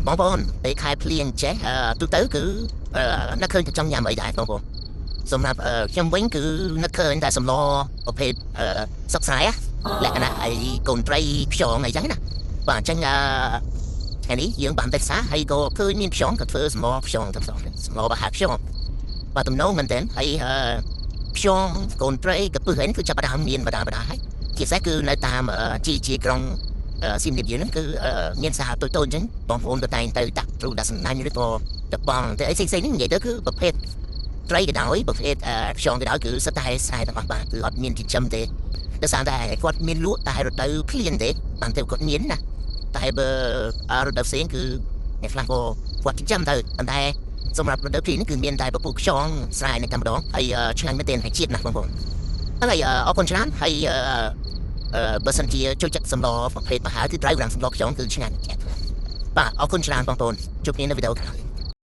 បងប្អូនពេលខែភ្លៀងចេះទូទៅគឺនឹកឃើញតែចង់ញ៉ាំអីដែរបងប្អូនសម្រាប់ខ្ញុំវិញគឺនឹកឃើញតែសម្លប្រភេទសុកស្រែលក្ខណៈអីកូនត្រីខ្យងអីចឹងណាបាទអញ្ចឹងអឺថ្ងៃនេះយើងបានទៅផ្សារហើយក៏ឃើញមានខ្យងក៏ធ្វើសម្លខ្យងទៅសម្លប្រហែលខ្យងបាទទំនងមែនតើហើយខ្យងកូនត្រីកពឹសអីគឺចាប់ផ្ដើមមានបដាបដាហើយជាពិសេសគឺនៅតាមជីជាក្រុងសៀមរាបយើងហ្នឹងគឺមានសាតូចតូចអញ្ចឹងបងប្អូនក៏តែងទៅដាក់ទ្រូដាក់សំណាញ់ឬក៏តបងទៅអីផ្សេងៗហ្នឹងនិយាយទៅគឺប្រភេទត្រីក៏ដោយប្រភេទខ្យងក៏ដោយគឺសិតតែស្រែទាំងអស់បាទគឺអត់មានចិញ្ចឹមទេដោយសារតែគាត់មានលក់តែរដូវភ្លៀងទេបានតែគាត់មានណាតែបើរដូវផ្សេងគឺអ្នកខ្លះក៏គាត់ចិញ្ចឹមទៅប៉ុន្តែសម្រាប់រដូវភ្លៀងនេះគឺមានតែពពុះខ្យងស្រែនៅតែម្ដងហើយឆ្ងាញ់មែនទែនហើយជាតិណាស់បងប្អូនហើយអរគុណច្រើនហើយបើសិនជាចូលចិត្តសម្លប្រភេទប្រហើគឺត្រូវរាំងសម្លខ្យងគឺឆ្ងាញ់បាទអរគុណច្រើនបងប្អូនជួបគ្នានៅវីដេអូក្រោយ។